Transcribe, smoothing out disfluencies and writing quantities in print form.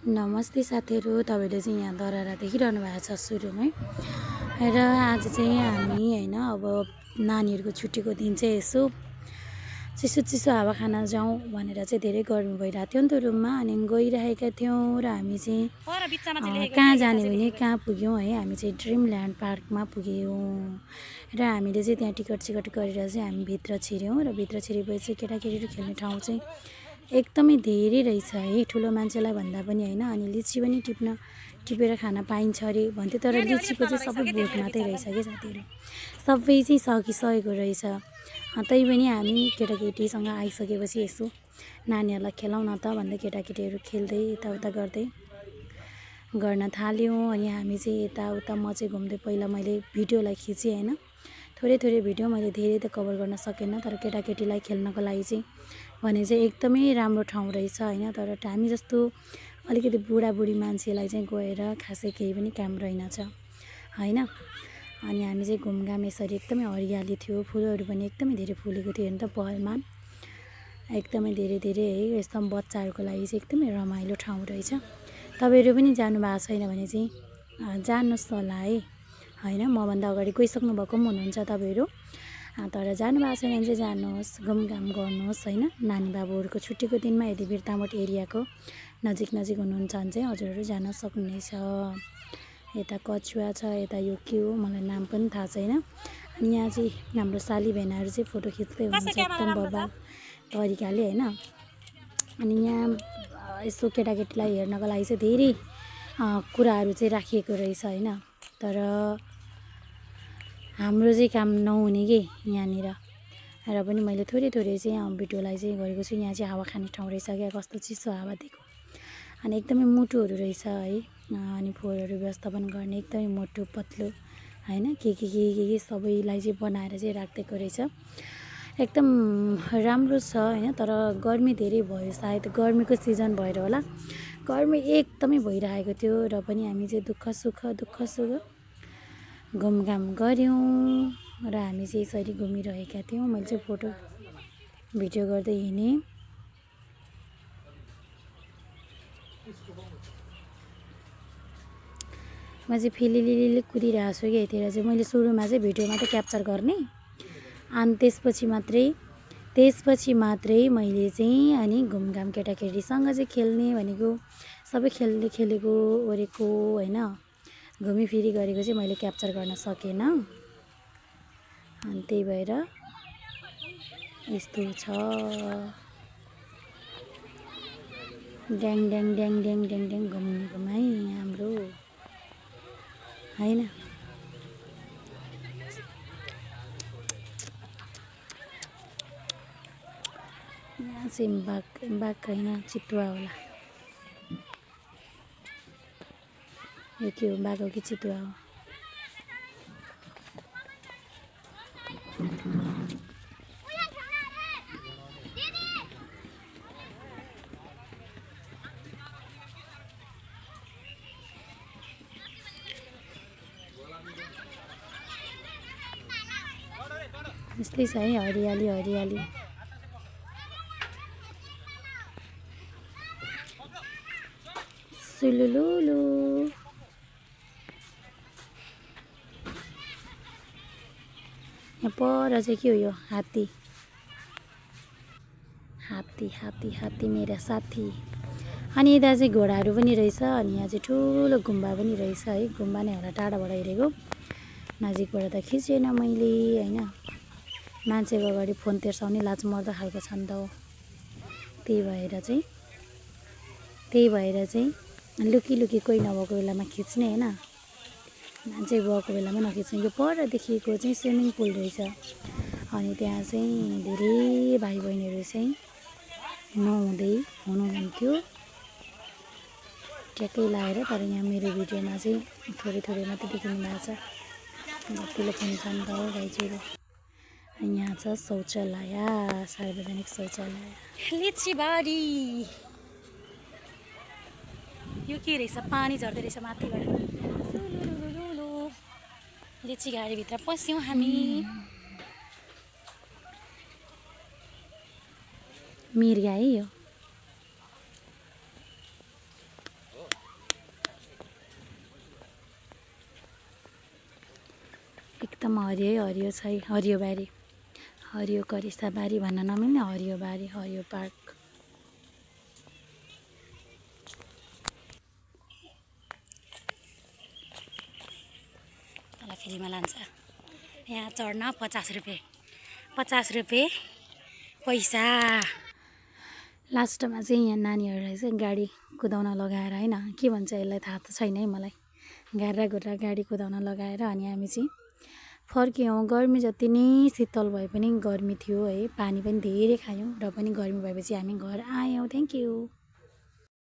नमस्ते साथीहरू, तपाईँले चाहिँ यहाँ दरारा देखिरहनु भएको छ सुरुमै। र आज चाहिँ हामी होइन अब नानीहरूको छुट्टीको दिन चाहिँ यसो चिसो चिसो हावा खान जाउँ भनेर चाहिँ धेरै गर्मी भइरहेको थियो नि त रुममा। अनि गइरहेका थियौँ र हामी चाहिँ कहाँ जाने भने कहाँ पुग्यौँ है, हामी चाहिँ ड्रिमल्यान्ड पार्कमा पुग्यौँ। र हामीले चाहिँ त्यहाँ टिकट सिकट गरेर चाहिँ हामी भित्र छिर्यौँ। र भित्र छिरेपछि केटाकेटीहरू खेल्ने ठाउँ चाहिँ एकदमै धेरै रहेछ है, ठुलो मान्छेलाई भन्दा पनि होइन। अनि लिची पनि टिपेर खान पाइन्छ अरे भन्थ्यो, तर लिचीको चाहिँ सबै बोट मात्रै रहेछ कि साथीहरू, सबै चाहिँ सकिसकेको रहेछ। तैपनि हामी केटाकेटीसँग आइसकेपछि यसो नानीहरूलाई खेलाउन त भन्दै केटाकेटीहरू खेल्दै यताउता गर्दै गर्न थाल्यौँ। अनि हामी चाहिँ यताउता म चाहिँ घुम्दै, पहिला मैले भिडियोलाई खिचेँ होइन, थोरै भिडियो मैले धेरै त कभर गर्न सकेन, तर केटाकेटीलाई खेल्नको लागि चाहिँ भने चाहिँ एकदमै राम्रो ठाउँ रहेछ होइन। तर हामी जस्तो अलिकति बुढाबुढी मान्छेलाई चाहिँ गएर खासै केही पनि काम रहेनछ होइन। अनि हामी चाहिँ घुमघाम यसरी एकदमै हरियाली थियो, फुलहरू पनि एकदमै धेरै फुलेको थियो हेर्नु त पहलमा, एकदमै धेरै है। यस्तो बच्चाहरूको लागि चाहिँ एकदमै रमाइलो ठाउँ रहेछ। तपाईँहरू पनि जानुभएको छैन भने चाहिँ जानुहोस् होला है होइन। मभन्दा अगाडि गइसक्नु भएको पनि हुनुहुन्छ तपाईँहरू, तर जानुभएको छैन भने चाहिँ जानुहोस्, घुमघाम गर्नुहोस् होइन। नानी बाबुहरूको छुट्टीको दिनमा यदि बिर्तामोड एरियाको नजिक हुनुहुन्छ भने चाहिँ हजुरहरू जान सक्नुहुनेछ। यता कछुवा छ, यता यो के हो मलाई नाम पनि थाहा छैन। अनि यहाँ चाहिँ हाम्रो साली बहिनीहरू चाहिँ फोटो खिच्दै हुनुहुन्छ एकदम बबाल तरिकाले होइन। अनि यहाँ यसो केटाकेटीलाई हेर्नको लागि चाहिँ धेरै कुराहरू चाहिँ राखिएको रहेछ होइन। तर हाम्रो चाहिँ काम नहुने कि यहाँनिर। र पनि मैले थोरै चाहिँ भिडियोलाई चाहिँ गरेको छु। यहाँ चाहिँ हावा खाने ठाउँ रहेछ क्या, कस्तो चिसो हावा दिएको। अनि एकदमै मोटोहरू रहेछ है। अनि फोहोरहरू व्यवस्थापन गर्ने एकदमै मोटो पत्लो होइन, के सबैलाई चाहिँ बनाएर चाहिँ राखिदिएको रहेछ। एकदम राम्रो छ होइन। तर गर्मी धेरै भयो, सायद गर्मीको सिजन भएर होला, गर्मी एकदमै भइरहेको थियो। र पनि हामी चाहिँ दुःख सुख घुमघाम गऱ्यौँ। र हामी चाहिँ यसरी घुमिरहेका थियौँ। मैले चाहिँ फोटो भिडियो गर्दै हिँडेँ। म चाहिँ फिलिलिली कुदिरहेको छु कि यतिर चाहिँ। मैले सुरुमा चाहिँ भिडियो मात्रै क्याप्चर गर्ने, अनि त्यसपछि मात्रै मैले चाहिँ अनि घुमघाम केटाकेटीसँग चाहिँ खेल्ने भनेको सबै खेलेको ओरेको होइन, घुमिफिरी गरेको चाहिँ मैले क्याप्चर गर्न सकेन। अनि त्यही भएर यस्तो छ। ड्याङ घुमाइ हाम्रो होइन। यहाँ चाहिँ बाघ होइन, चितुवा होला। यो के हो, बाघ हो कि चितुवा हो? यस्तै छ है, हरियाली। सुलुलुलु यहाँ पर चाहिँ के हो, यो हात्ती मेरा साथी। अनि यता चाहिँ घोडाहरू पनि रहेछ। अनि यहाँ चाहिँ ठुलो गुम्बा पनि रहेछ है। गुम्बा नै होला, टाढाबाट हेरेको, नजिकबाट त खिचेन मैले होइन। मान्छेको अगाडि फोन तेर्साउने लाज मर्दो खालको छ नि त हो। त्यही भएर चाहिँ लुकी कोही नभएको बेलामा खिच्ने होइन, मान्छे भएको बेलामा नखिच्ने। यो पर देखिएको चाहिँ स्विमिङ पुल रहेछ। अनि त्यहाँ चाहिँ धेरै भाइ बहिनीहरू चाहिँ नुहाउँदै हुनुहुन्थ्यो ट्याक्कै लाएर। तर यहाँ मेरो भिडियोमा चाहिँ थोरै मात्रै देखिनु भएको छ, जतिले फोन छ नि त हो भाइजूहरू। यहाँ छ शौचालय, सार्वजनिक शौचालय, लिचीबारी। यो के रहेछ, पानी झर्दै रहेछ माथिबाट। लिची गाडीभित्र पस्यौँ हामी। मिर्गा है यो। एकदम हरियो हरियो छ है, हरियो बारी, हरियो करिस्ता बारी भन्न नमिल्ने हरियो बारी, हरियो पार्क। तल फेरिमा लान्छ। यहाँ चढ्न 50 रुपियाँ, 50 रुपियाँ पैसा। लास्टमा चाहिँ यहाँ नानीहरूलाई चाहिँ गाडी कुदाउन लगाएर होइन, के भन्छ यसलाई थाहा त छैन है मलाई, घार्रा घुर्रा गाडी कुदाउन लगाएर अनि हामी चाहिँ फर्क्यौँ। गर्मी जति नै शीतल भए पनि गर्मी थियो है, पानी पनि धेरै खायौँ र पनि गर्मी भएपछि हामी घर आयौँ। Thank you.